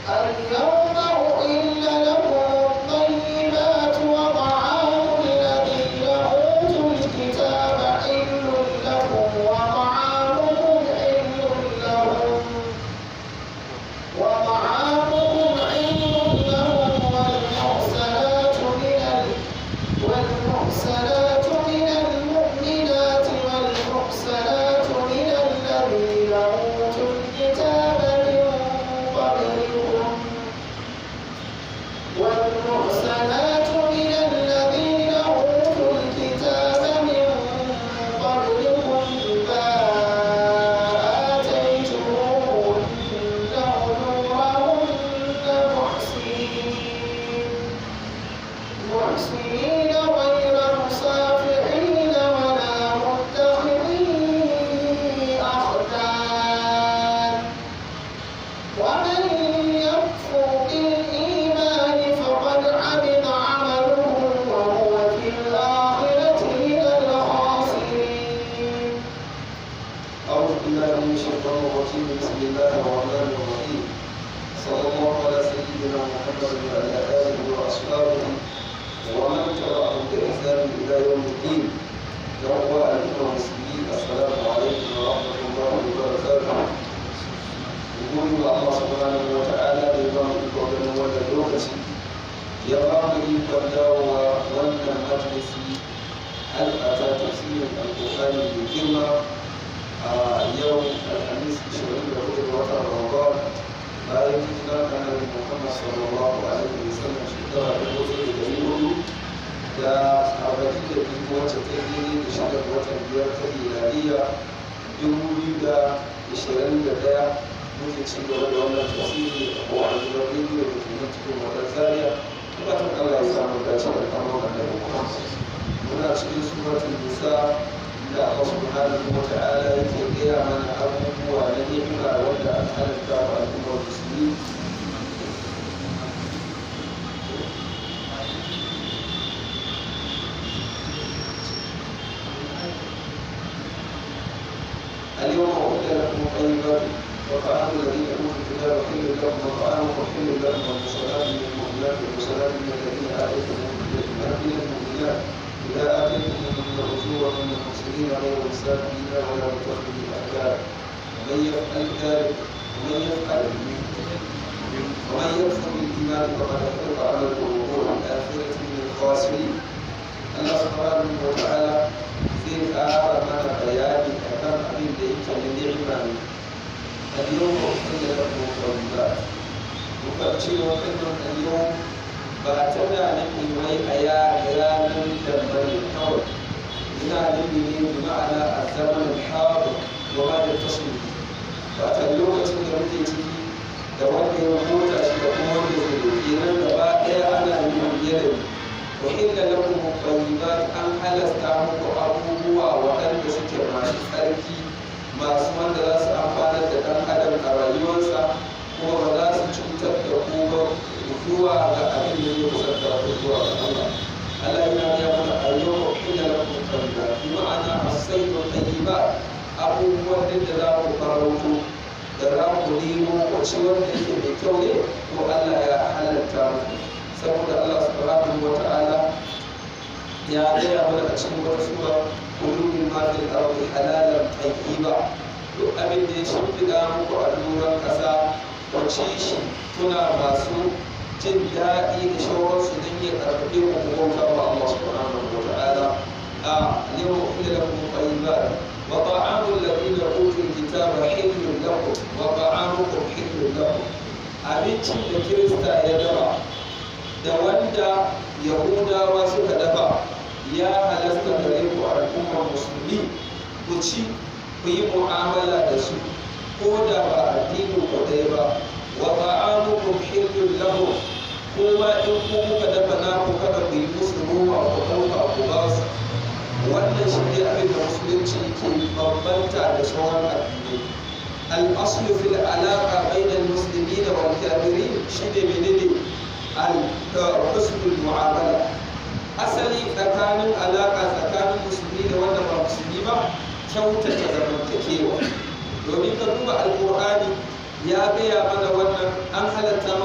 اليوم أحل لكم الطيبات وطعام الذين أوتوا الكتاب حل لكم وطعامكم حل لهم والمحصنات من المؤمنات والمحصنات من الذين أوتوا الكتاب من قبلكم والمحصنات من الذين أوتوا الكتاب من قبلكم إذا آتيتموهن أجورهن محصنين غير مسافحين ولا متخذي أخدان. ومن يكفر بالإيمان فقد حبط عمله وهو في الآخرة من الخاسرين. أعوذ بالله من الشيطان الرجيم. بسم الله الرحمن الرحيم. صلى الله على سيدنا محمد وعلى آله وأصحابه ومن تبعهم بإحسان إلى يوم الدين. يا الأمة المسلمين، السلام عليكم ورحمة الله وبركاته. يقول الله سبحانه وتعالى لإمام إبراهيم ولا لوكسي يا رب dawowa wannan majalisi halka ta tafsirin alƙur'ani mai girma a yau Alhamis 24 ga watan Ramadan, bayan hijirar Annabi Muhammad sallallahu alaihi wasallam shekara 1442, wacce ta yi daidai da 6 ga watan 5 ta miladiyya 2021. Muke ci gaba da wannan tafsiri a kowane gidan rediyo da ke nan cikin watan Zaria. Fatan Allah ya samu dace da kamo Annabi Muhammad. Muna cikin Suratul Nisa, da Allah subhanahu wa ta'ala yake gaya mana abubuwa na ni'ima wanda aka halatta wa al'ummar musulmi. اليوم أحل لكم الطيبات وطعام الذين أوتوا الكتاب حل لكم وطعامكم حل لكم، والمحصنات من المؤمنات والمحصنات من الذين آتيتم من المؤمنات إذا آتيتموهن أجورهن محصنين غير مسافرين ولا متخذي أخدان. ومن يفعل ذلك ومن يكفر بالإيمان فقد حبط عمله وهو في الآخرة من الخاسرين. Allah subhanahu wa ta'ala zai ƙara mana bayani akan abin da yake na ni'ima ne. Al-yawma uhilla lakum at-tayyibat. Muka cewa kalmar al-yawm ba tana nufin wai a ranar da bane kawai. Yana nufi ne bi ma'ana az-zaman al-hadir wa ma yattasil. Wata lokacin da muke ciki da wanda ya mota shi da kuma wanda zai zo kenan, gaba ɗaya ana nufin yanayi. Uhilla lakum at-tayyibat, an halasta muku abubuwa waɗanda suke masu tsarki, masu wanda za su amfanar da ɗan adam a rayuwarsa, kuma ba za su cutar da ku ba zuwa ga abin da zai kusanta ku zuwa ga Allah. Allah yana gaya mana al-yawma uhilla lakum at-tayyibat, bi ma'ana as-saydu at-tayyibat, abubuwan da za ku farauto da za ku nemo ku ci wanda yake mai kyau ne, to Allah ya halatta muku. Saboda Allah subhanahu wa ta'ala ya gaya mana a cikin wata sura: kulu mimma fil ardi halalan tayyiba. Duk abin da ya shimfiɗa muku a doron ƙasa, ku ci shi kuna masu jin daɗi da shauransu, don ya ƙarfafe ku ku bauta wa Allah subhanahu wa ta'ala. A yau uhilla lakum tayyibat wa ta'amul ladina utul kitaba hillun lakum wa ta'amukum hillun lakum. Abincin da Kirista ya dafa da wanda Yahudawa suka dafa ya halasta gare ku al'ummar musulmi, ku ci, ku yi mu'amala da su, ko da ba addinin ku ɗaya ba. Wa ta'amukum hillun lahum, kuma in ku kuka dafa naku, kada ku yi musu ruwa, ku ɗauka ku ba su. Wannan shi ne abin da musulunci ke bambanta da sauran addinai. Al-aslu fil alaqa bainal muslimina wal kafirin shine menene? Al-husnul mu'amala. Asali tsakanin alaka tsakanin musulmi da wanda ba musulmi ba, kyautata zamantakewa. Domin ka duba Alƙur'ani ya gaya mana wannan, an halatta mana.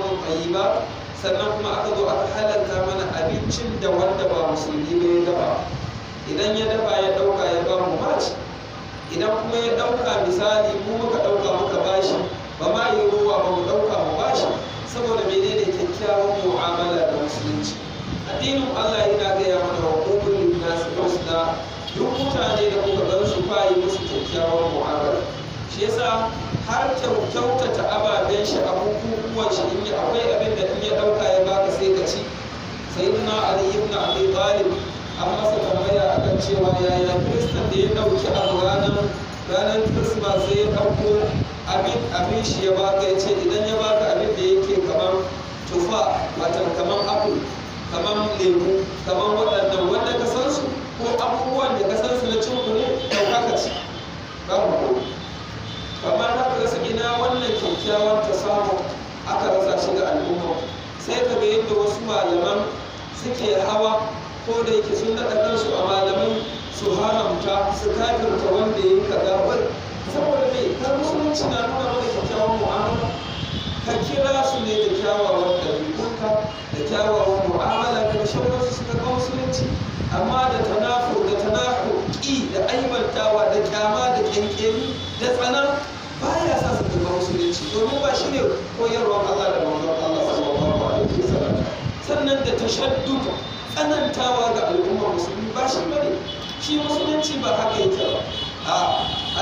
musulmi ba. Sannan kuma aka zo aka halalta mana abincin da wanda ba musulmi ba ya dafa. Idan ya dafa ya ɗauka ya ba mu maci, idan kuma ya ɗauka misali mu muka ɗauka muka bashi, ba ma yi ruwa ba mu ɗauka mu bashi, saboda menene? Kyakkyawan mu'amala da musulunci. Addinin Allah yana gaya mana wa qulu lin-nasi husna, duk mutane da kuka gan su fa yi musu kyakkyawan mu'amala. Shi yasa har kyautata ababen shi a bukukuwan shi, in akwai abin da in ya ɗauka ya baka sai ka ci. Sayyidina Ali ibn Abi Talib an masa tambaya akan cewa yaya kiristan da ya ɗauki abu ranar Christmas sai ya ɗauko abin shi ya baka, ya ce idan ya baka abin da yake kamar tufa, watan kamar apple, kamar lemu, kamar waɗannan wanda ka san su ko abubuwan da ka san su na cin ku ne, ɗauka ka ci, babu ko. Kamar haka rasa ina wannan kyakkyawan tasamu aka rasa shi ga al'umma. Sai ka ga yadda wasu malaman suke hawa, ko da yake sun naɗa kansu a malamai, su haramta su kafirta wanda ya yi kaza. Wai saboda me? Kar musulunci na nuna mana kyakkyawan mu'amala, ka kira su ne da kyawawan ɗabi'unka da kyawawan mu'amala da shauransu suka ga musulunci. Amma da tanafu da tanafu ƙi da aibantawa da kyama da ƙyanƙyani da tsana baya sa su karɓa musulunci, domin ba shi ne koyarwar Allah da manzon Allah sallallahu alaihi wasallam. Sannan da tashaddud, tsanantawa ga al'ummar musulmi, ba shi bane shi musulunci, ba haka yake ba. A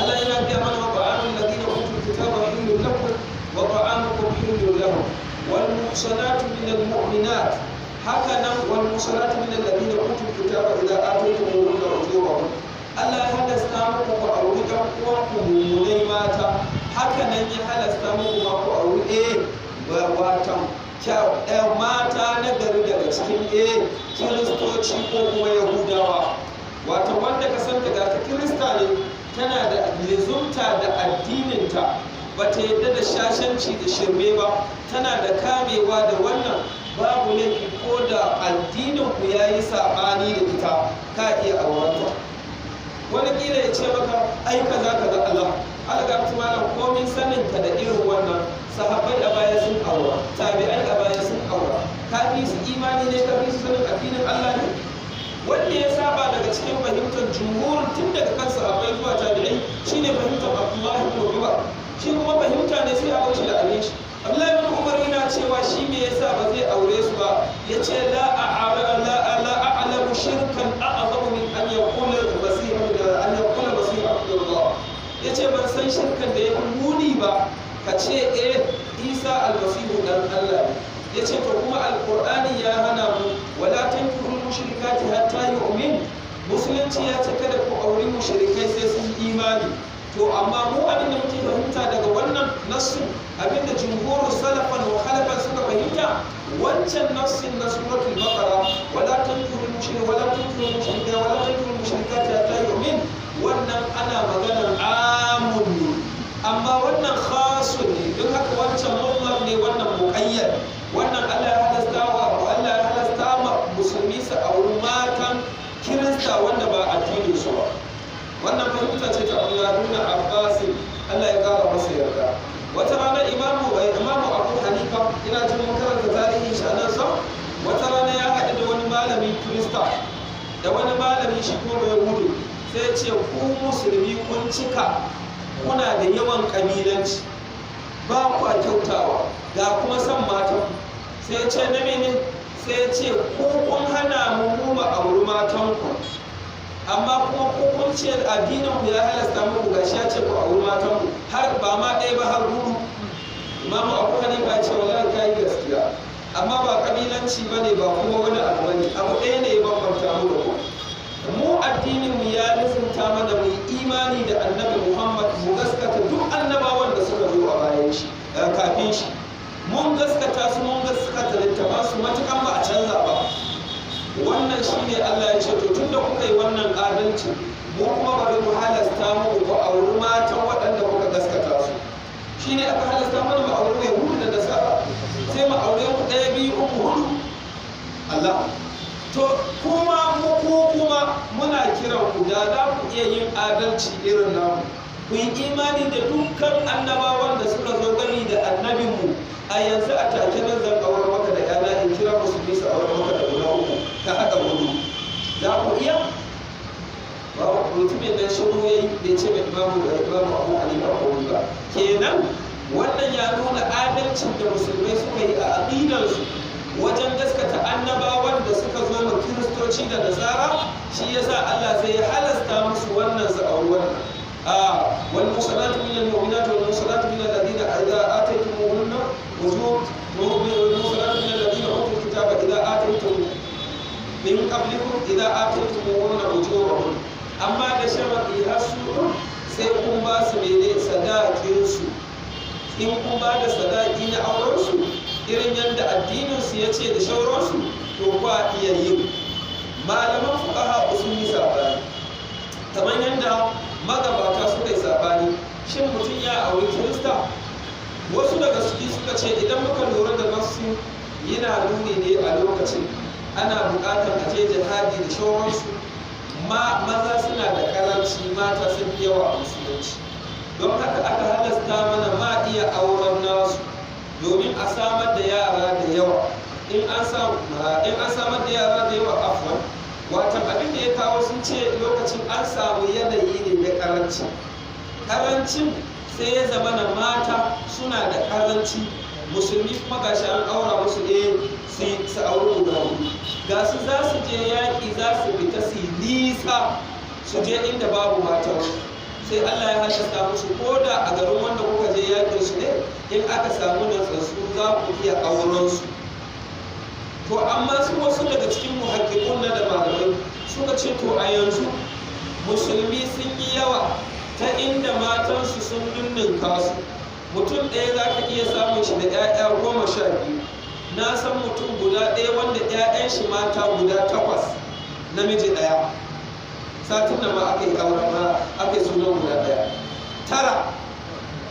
Allah yana biya mana wa ta'amul ladina utul kitaba hillun lakum wa ta'amukum hillun lahum wal muhsanatu minal mu'minat, haka nan wal muhsanatu minal ladina utul kitaba idza ataytumuhunna ujurahum. Allah ya halasta muku ku auri ɗan uwanku mummunai mata, haka nan ya halasta muku ma ku auri watan mata na gari daga cikin kiristoci ko kuma yahudawa. Wato wanda ka san daga ta kirista ne, tana da lizumta da addininta, ba ta yadda da shashanci da shirme ba, tana da kamewa da wannan, babu laifi ko da addinin ku ya yi saɓani da ita, ka iya aurenta. Wani kila ya ce maka ai kaza kaza. Allah Allah ga malam, komin sanin ka da irin wannan, sahabbai a baya sun aura, tabi'ai a baya sun aura, ka fi su imani ne? Ka fi su sanin addinin Allah ne? Wanda ya saba daga cikin fahimtar jumhur tun daga kan sahabbai zuwa tabi'ai shine fahimtar Abdullahi ibn Umar. Shi kuma fahimta ne, sai a bar shi da abin shi. Abdullahi ibn Umar yana cewa shi me yasa ba zai aure su ba? Yace la a'ala la a'lamu shirkan a'zamu min an yaqula al-masih an yaqula masih Abdullah. Yace ban san shirkan da ya fi muni ba ka ce Isa almasihu dan Allah ne. Yace to kuma alqur'ani ya hana mu, wala tankihul mushrikati hatta yu'min. Musulunci ya ce kada ku auri mushrikai sai sun imani. To amma mu abin da muke fahimta daga wannan nassin, abin da jumhurus salafan wa khalafan suka fahimta, wancan nassin na suratul baqara, wala tankihul mushrik wala tankihul mushrikati wala tankihul mushrikati hatta yu'min, wannan ana maganar amun ne, amma wannan khasun ne. Don haka wancan mutlaq ne, wannan muqayyad. Wannan Allah ya halasta wa Allah ya halasta ma musulmi su auri matan kirista wanda ba addinin su ba. Wannan fahimta ce ta Abdullah ibn Abbas, Allah ya kara masa yarda. Wata rana imamu Abu Hanifa, ina jin mun karanta tarihin shi anan sa, wata rana ya haɗu da wani malami kirista da wani malami shi kuma bai hudu, sai ya ce ku musulmi kun cika kuna da yawan kabilanci, ba kwa kyautawa, ga kuma son matan. Sai ya ce na mene? Sai ya ce ku kun hana mu mu auri matan ku, amma kuma ku kun ce addinin ku ya halasta muku, gashi ya ce ku auri matan ku har ba ma ɗaya ba har hudu. Imamu Abu Hanifa ya ce wallahi kai gaskiya, amma ba kabilanci bane, ba kuma wani abu bane, abu ɗaya ne ya bambanta mu da ku. Mu addinin mu ya nufinta mana mu yi imani da Annabi Muhammad, mu gaskata duk annabawan da suka zo a bayan shi, kafin shi, mun gaskata su, mun gaskata littafan su, matukan ba a canza ba. Wannan shine Allah ya ce to tunda kuka yi wannan adalci, mu kuma bari mu halasta muku ku auri matan waɗanda kuka gaskata su. Shine aka halasta mana mu auri Yahudu da Nasara, sai mu aure ku ɗaya, biyu, uku, hudu. Allah to kuma mu kuma muna kiran ku da za ku iya yin adalci irin namu, ku yi imani da dukkan annabawan da suka zo gami da annabinmu. A yanzu a take nan zan aurar maka da yana, in kira musulmi su aurar maka da guda uku, ka haɗa hudu. Za ku iya? Mutumin nan shiru ya yi, bai ce mai Imamu Abu Hanifa komai ba. Kenan wannan ya nuna adalcin da musulmai suka yi a aƙidansu wajen gaskata annabawan da suka zo ma Kiristoci da Nasara. Shi yasa Allah sai ya halasta musu wannan su auri wannan. والمحصنات من المؤمنات والمحصنات من الذين إذا آتيتموهن أجور، والمحصنات من الذين أوتوا الكتاب إذا آتيتم من قبلكم إذا آتيتموهن أجورهن. Amma da sharaɗi, har su sai kun ba su mene? Sadakinsu. In kun ba da sadaki na aurensu irin yadda addininsu ya ce da shauransu, to kwa iya yin. Malaman fuqaha sun yi sabani, kamar yadda magabata suka yi sabani, shin mutum ya auri Kirista? Wasu daga ciki suka ce idan muka lura da nassi, yana nuni ne a lokacin ana buƙatar a je jihadi da shauransu, ma maza suna da karanci, mata sun fi yawa a musulunci. Don haka aka halasta mana ma iya auren nasu domin a samar da yara da yawa. In an samar da yara da yawa, afwan, watan abin da ya kawo, sun ce lokacin an samu yanayi ne na karanci. Karancin sai ya zama na mata suna da karanci, musulmi kuma gashi an aura musu su auri guda hudu. Ga su za su je yaƙi, za su fita su yi nisa, su je inda babu matan. Sai Allah ya halasta musu, ko da a garin wanda kuka je yakin su ne, in aka samu natsatsu za ku iya auren su. To amma su wasu daga cikin muhaqqiqun na da malamai suka ce, to a yanzu musulmi sun yi yawa ta inda matansu sun ninninka su. Mutum ɗaya za ka iya samun shi da 'ya'ya 12. Na san mutum guda ɗaya wanda 'ya'yan shi mata guda takwas, namiji ɗaya. Satin da ma aka yi auren, ma aka yi sunan guda ɗaya. Tara,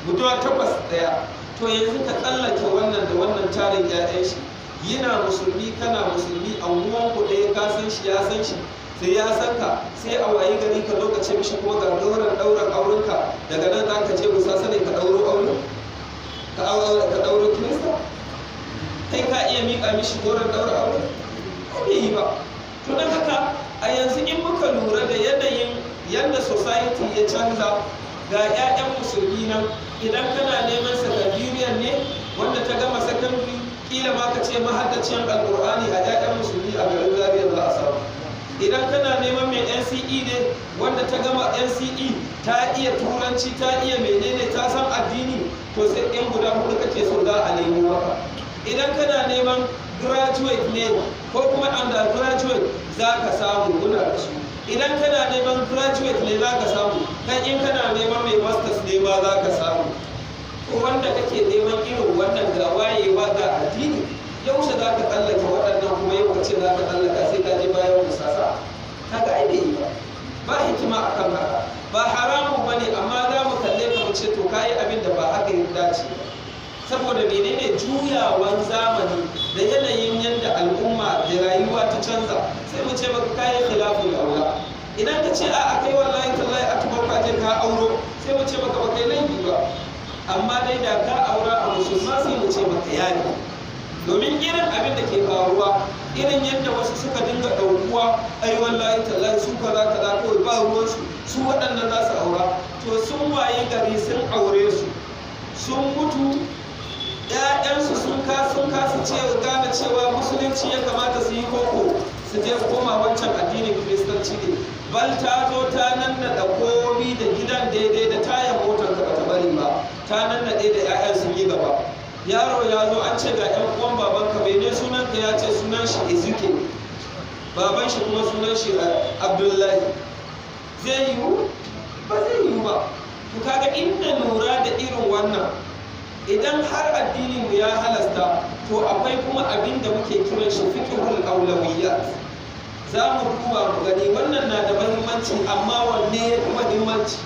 guda takwas, ɗaya. To yanzu ka tsallake wannan da wannan tarin 'ya'yan shi, yana musulmi, kana musulmi, anguwan ku ɗaya, ka san shi, ya san shi, sai ya san ka. Sai a wayi gari ka zo ka ce mishi kuma ga ɗauran ɗauran aurenka, daga nan za ka je musa sani ka ɗauro aure, ka ɗauro Kirista. Kai ka iya miƙa mishi goron ɗaura aure? Ko bai yi ba. To don haka a yanzu in muka lura da yanayin yadda society ya canza, ga 'ya'yan musulmi nan, idan kana neman sakandiriyan ne wanda ta gama secondary, kila ma ka ce mahaddacin Alkur'ani, a 'ya'yan musulmi a garin Zaria za a samu. Idan kana neman mai NCE ne wanda ta gama NCE, ta iya Turanci, ta iya menene, ta san addini, to sai in guda hudu kake so za a nemo maka. Idan kana neman graduate ne ko kuma undergraduate, za ka samu, muna da su. Idan kana neman graduate ne, za ka samu. Kan in kana neman mai masters ne ma, za ka samu. Ko wanda kake neman irin wannan, ga wayewa, ga addini, yaushe za ka tsallake waɗannan kuma yau ka ce za ka tsallaka sai ka je bayan musasa? Kaga ai bai yi ba, ba hikima akan haka. Ba haramun ba ne, amma za mu kalle ka mu ce to kayi abin da ba haka ya dace ba. Saboda menene? Juyawan zamani da yanayin yadda al'umma da rayuwa ta canza, sai mu ce maka kayi khilaful aula. Idan ka ce a kai wallahi tallahi a tubar ka je ka auro, sai mu ce maka ba kai laifi ba, amma dai da ka aura a musulma, sai mu ce maka yafi. Domin irin abin da ke faruwa, irin yadda wasu suka dinga ɗaukuwa, ai wallahi tallahi su kaza kaza, kawai ba ruwansu, su waɗannan za su aura. To sun waye gari sun aure su, sun mutu, ‘ya'yansu sun kasa ce gane cewa musulunci ya kamata su yi koko su je koma wancan addinin Kiristanci ne. Bal ta zo ta nannaɗa komi da gidan, daidai da tayan motar ka bata bari ba, ta nannaɗe da ‘ya'yan sun yi gaba. Yaro ya zo, an ce ga ‘yan uwan babanka, bai ne sunanka? Ya ce sunan shi Ezekiel, baban shi kuma sunan shi Abdullahi. Zai yiwu? Ba zai yiwu ba. To kaga inda lura da irin wannan, idan har addinin mu ya halasta, to akwai kuma abin da muke kiran shi fiqhul aulawiyat. Za mu duba mu gani wannan na da mahimmanci, amma wanne ya fi mahimmanci?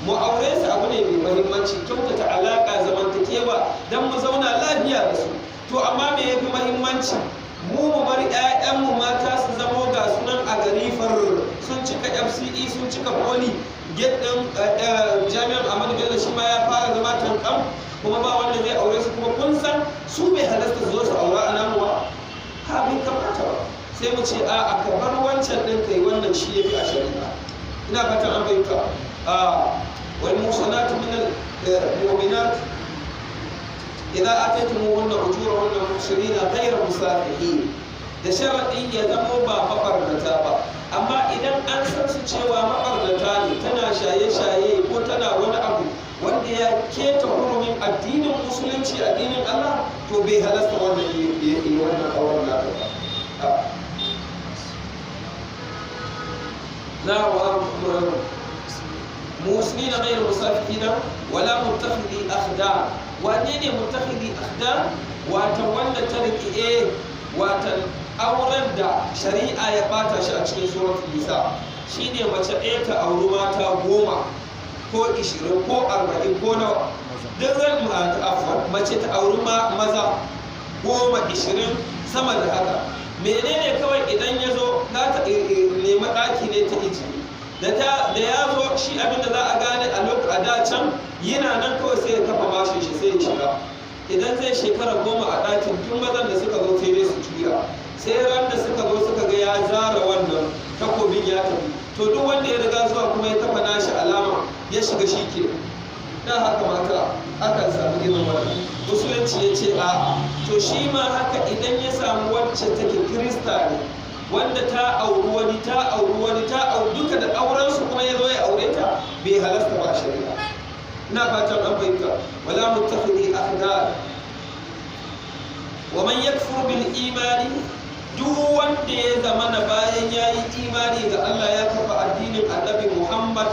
Mu aure su abu ne mai mahimmanci, kyautata alaƙa zamantakewa don mu zauna lafiya da su. To amma me ya fi mahimmanci? Mu mu bar 'ya'yanmu mata su zamo ga sunan a gari far, sun cika FCE, sun cika poly, gate ɗin Jami'ar Ahmadu Bello shi ma ya fara zama tankam, kuma ba wanda zai aure su. Kuma kun san su su zo su aura a namu ba? Ha, bai kamata ba. Sai mu ce a a ka bar wancan ɗin kai wannan, shi ya fi a shari'a. Ina fatan an fahimta. A wal muhsanatu min al mu'minat idza ataytumuhunna ujurahunna muhsinina ghayra musafihin, da sharaɗin ya zamo ba maɓarnata ba. Amma idan an san su cewa maɓarnata ne, tana shaye-shaye ko tana wani abu wanda ya keta hurumin addinin Musulunci, addinin Allah, to bai halasta wannan yi wannan auren nata ba. Na musulmina ghayr musafihina wala muttakhidhi akhdan. Wane ne muttakhidhi akhdan? Wata wanda ta riƙe watan auren da shari'a ya bata shi a cikin Suratul Nisa, shine mace ɗaya ta auri mata 10 ko 20 ko 40 ko nawa. Duk zan, afwan, mace ta auri maza 10, 20, sama da haka. Menene kawai idan ya zo za ta nemi ɗaki ne ta iji da ya zo shi, abinda za a gane a lokacin a da can yana nan kawai sai ya kafa mashin shi sai ya shiga. Idan zai shekara 10 a ɗakin, tun mazan da suka zo sai dai su juya, sai ran da suka zo suka ga ya zara wannan takobin ya tafi. To duk wanda ya riga zuwa kuma ya kafa nashi alama ya shiga, shi ke da haka mata akan samu irin wannan. Musulunci ya ce a'a. To shi ma haka idan ya samu wacce take Kirista ne, wanda ta auri wani, ta auri wani, ta auri duka da aurensu, kuma ya zo ya aure ta, bai halasta ba shari'a. Ina fatan an fahimta. Wala muttakhidhi akhdan. Wa man yakfur bil imani, duk wanda ya zama na bayan ya yi imani ga Allah, ya kafa addinin Annabi Muhammad,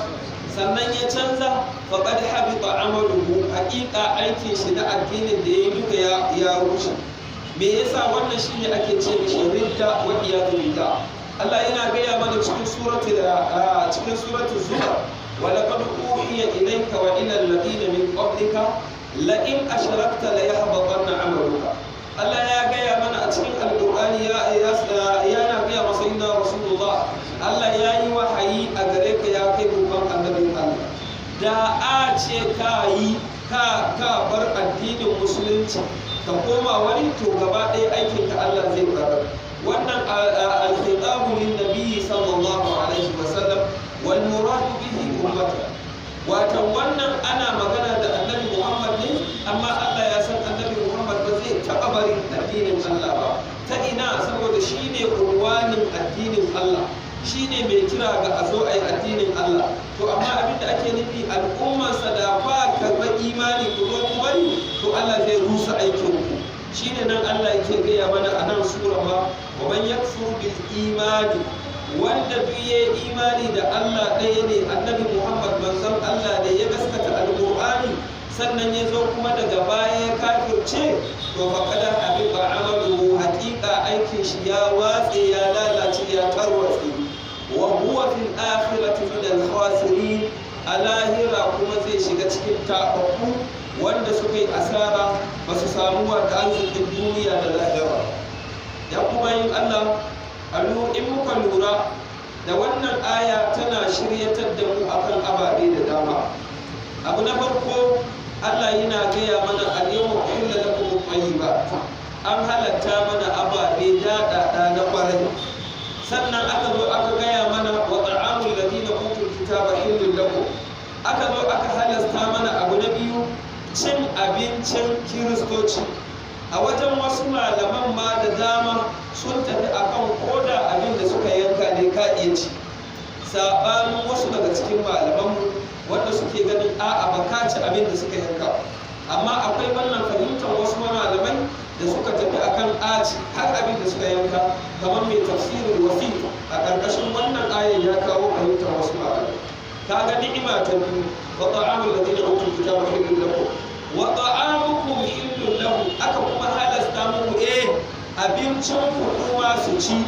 sannan ya canza, faqad habita amaluhu, haƙiƙa aikin shi na addinin da ya yi duka ya rushe. Me yasa? Wannan shine ake ce mishi ridda, wa iyadu billah. Allah yana gaya mana cikin suratul Zumar: wa laqad uhiya ilayka wa ila alladhina min qablika la in ashrakta la yahbatanna amaluka. Allah ya gaya mana a cikin Alƙur'ani, yana gaya masa inna Rasulullah, Allah ya yi wahayi a gare ka, ya kai babban annabin Allah, da a ce ka yi ka bar addinin Musulunci ka koma wani, to gaba ɗaya aikin ka Allah zai karar. Wannan al-khitabu lin nabiyyi sallallahu alaihi wa sallam, wal murad bihi ummata. Wato wannan ana magana da Annabi Muhammad ne, amma Allah ya san Annabi Muhammad ba zai taɓa barin addinin Allah ba. Ta ina? Saboda shi ne unwanin addinin Allah, shi ne mai kira ga a zo a yi addinin Allah. To amma abin da ake nufi, al'ummarsa, da ba karɓar imani ku zo ku bari, to Allah zai rusa aikin ku. Shine nan Allah yake gaya mana a nan sura ma: wa man yakfur bil imani, wanda duk ya imani da Allah ɗaya ne, Annabi Muhammad manzon Allah ne, ya gaskata Alƙur'ani, sannan ya zo kuma daga baya ya kafirce, to faqad habita amaluhu, haƙiƙa aikin shi ya watse, ya lalace, ya tarwatse. Wa huwa fil akhirati min al khasirin, a lahira kuma zai shiga cikin taɓaɓɓu wanda suka yi asara, ba su samu wata arzikin duniya da lahira. Ya kuma yin Allah, in muka lura da wannan aya, tana shiryatar da mu akan ababe da dama. Abu na farko, Allah yana gaya mana: al-yawma uhilla lakum at-tayyibat, an halatta mana ababe daɗaɗa na ƙwarai. Sannan aka zo aka gaya mana: wa ta'amul ladina utul kitaba hillun lakum. Aka zo aka halasta mana abu na biyu, cin abincin Kiristoci. A wajen wasu malaman ma da dama sun tafi akan koda abin da suka yanka ne ka iya ci, saɓanin wasu daga cikin malamanmu wanda suke ganin a'a, ba ka ci abin da suka yanka. Amma akwai wannan fahimtar wasu malamai da suka tafi akan aci har abin da suka yanka, kamar mai Tafsirin Wasi a ƙarƙashin wannan ayan ya kawo fahimtar wasu malamai. Kaga ni'ima ta biyu: wa ta'amul ladina utul kitaba hillun lakum wa ta'amukum hillun lahum. Aka kuma halasta muku abincin ku kuma su ci,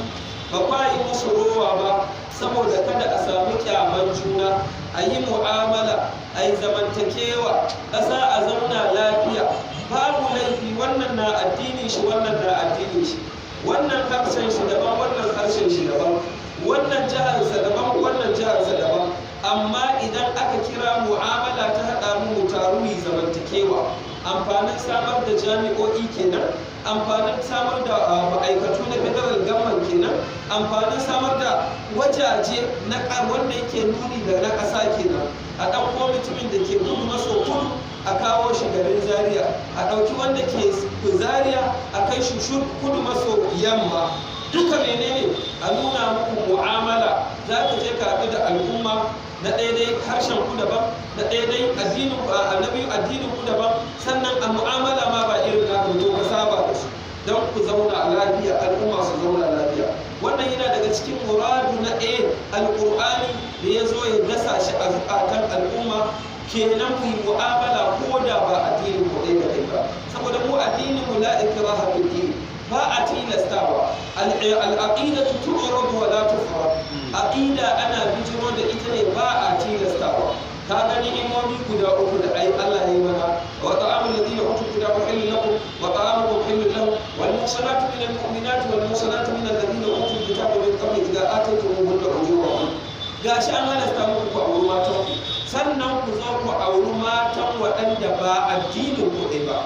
ba kwa yi musu rowa ba, saboda kada a samu kyaman juna, a yi mu'amala, a yi zamantakewa, ƙasa a zauna lafiya. Babu laifi, wannan na addinin shi, wannan na addinin shi, wannan harshen shi daban, wannan harshen shi daban, wannan jiharsa daban, wannan jiharsa daban. Amma idan aka kira mu'amala ta haɗa mu, mu taru mu zamantakewa. Amfanin samar da jami'o'i kenan. Amfanin samar da ma'aikatu na federal government kenan. Amfanin samar da wajaje na wanda yake nuni da na ƙasa kenan. A ɗauko mutumin da ke kudu maso kudu a kawo shi garin Zaria, a ɗauki wanda ke Zaria a kai shi kudu maso yamma. Duka menene? A nuna muku mu'amala. Za ka je ka haɗu da al'umma, na ɗaya dai harshen ku daban, na ɗaya dai addinin ku, na biyu addinin ku daban, sannan a mu'amala ma ba irin naka to ka saba da su don ku zauna lafiya, al'umma su zauna lafiya. Wannan yana daga cikin muradu na ɗaya Alƙur'ani da ya zo ya dasa shi a zukatan al'umma kenan, mu yi mu'amala ko da ba addinin mu ɗaya da kai ba, saboda mu addinin mu la ikraha fid din, ba a tilastawa. Al-aqidatu tu'radu wa la tufrad. Aqida ana bijiro da ita ne, ba a tilastawa. Ka gani, ni'imomi guda uku da ai Allah ya yi mana: wa ta'amul ladina utul kitaba hillun lakum wa ta'amukum hillun lahum wal muhsanatu minal mu'minati wal muhsanatu minal ladina utul kitaba min qabli idza ataytumuhunna ujurahun. Gashi an halasta muku ku auri matan ku, sannan ku zo ku auri matan waɗanda ba addinin ku ɗaya ba,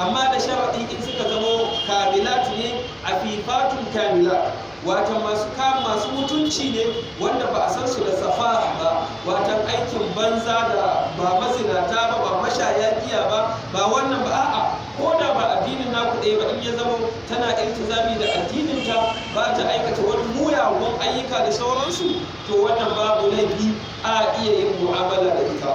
amma da sharaɗi in suka zamo kamilat ne, afifatun kamilat, wata masu masu mutunci ne, wanda ba a san su da safa ba, watan aikin banza da ba mazinata ba, ba mashaya giya ba, ba wannan ba. A'a, ko da ba addinin naku ɗaya ba, in ya zamo tana iltizami da addinin ta, ba ta aikata wani muyagun ayyuka da sauransu, to wannan babu laifi, a iya yin mu'amala da ita.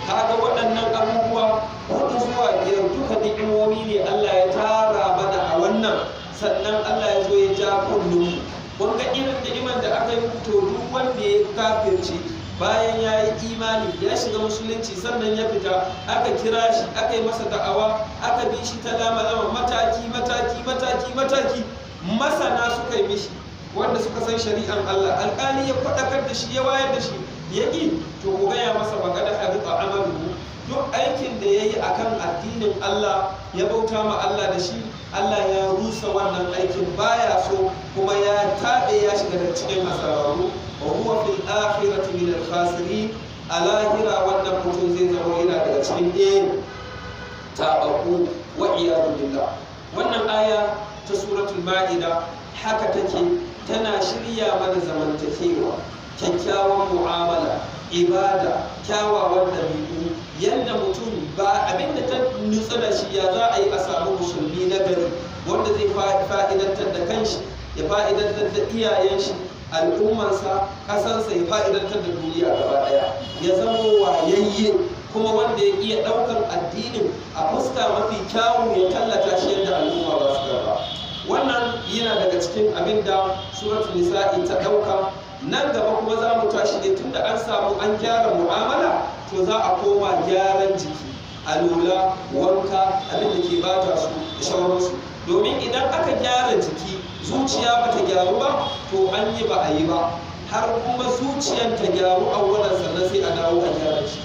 Kaga waɗannan abubuwa hudu zuwa biyar duka ni'imomi ne Allah ya tara mana a wannan. Sannan Allah ya zo ya ja kullum: kun ga irin ni'iman da aka yi muku, to duk wanda ya kafirce bayan ya yi imani, ya shiga Musulunci, sannan ya fita, aka kira shi, aka yi masa da'awa, aka bi shi ta lama mataki mataki mataki mataki, masana suka yi mishi, wanda suka san shari'an Allah, alƙali ya faɗakar da shi, ya wayar da shi, ya ƙi, to ku gaya masa magana habita amaluhu. Duk aikin da ya yi a kan addinin Allah, ya bauta ma Allah da shi, Allah ya rusa wannan aikin, baya so, kuma ya taɓe, ya shiga da cikin asararru. Wa huwa fil akhirati min al khasirin. A lahira wannan mutum zai zama yana daga cikin taɓaɓɓu, wa iyadu billah. Wannan aya ta Suratul Ma'ida haka take, tana shirya mana zamantakewa, kyakkyawan mu'amala, ibada, kyawawan ɗabi'u, yadda mutum ba abinda ta nutsu da shi, ya za a yi a samu Musulmi na gari wanda zai fa'idantar da kanshi, ya fa'idantar da iyayen shi, al'ummansa, ƙasansa, ya fa'idantar da duniya gaba ɗaya, ya zama wayayye, kuma wanda ya iya ɗaukar addinin a fuska mafi kyawu ya tallata shi yadda al'umma ba su gaba. Wannan yana daga cikin abin da Suratul Nisa'i ta ɗauka. Nan gaba kuma za mu tashi ne, tunda an samu an gyara mu'amala, to za a koma gyaran jiki, alola, wanka, abin da ke bata su da sauransu. Domin idan aka gyara jiki, zuciya ba ta gyaru ba, to an yi ba a yi ba. Har kuma zuciyan ta gyaru awwalan, sannan sai a dawo a gyara jiki.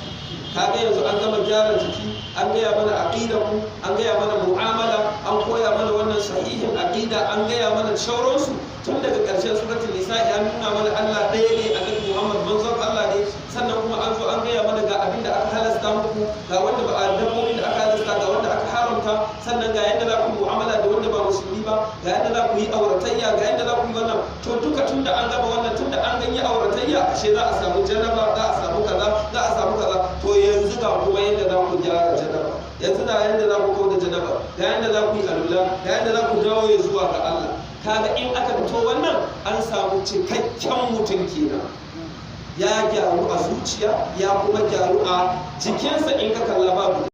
Kaga yanzu an gama gyara jiki, an gaya mana aqida ku, an gaya mana mu'amala, an koya mana wannan sahihin aqida, an gaya mana sauransu. Tun daga ƙarshen Suratul Nisa ya nuna mana Allah ɗaya ne, Annabi Muhammad manzon Allah ne. Sannan kuma an zo an gaya mana ga abin da aka halasta muku, ga wanda ba a dabbobin da aka halasta, ga wanda aka haramta, sannan ga yadda za ku yi mu'amala da wanda ba Musulmi ba, ga yadda za ku yi auratayya, ga yadda za ku yi wannan. To duka tunda an gama wannan, tunda an ganye auratayya, ashe za a samu janaba, za a samu kaza, za a samu kaza. To yanzu ga kuma yadda za ku gyara janaba, yanzu ga yadda za ku kawo da janaba, ga yadda za ku yi alula, ga yadda za ku dawo ya zuwa ga Allah. Kaga in aka fito wannan, an samu cikakken mutum kenan, ya gyaru a zuciya, ya kuma gyaru a jikinsa. In ka kalla babu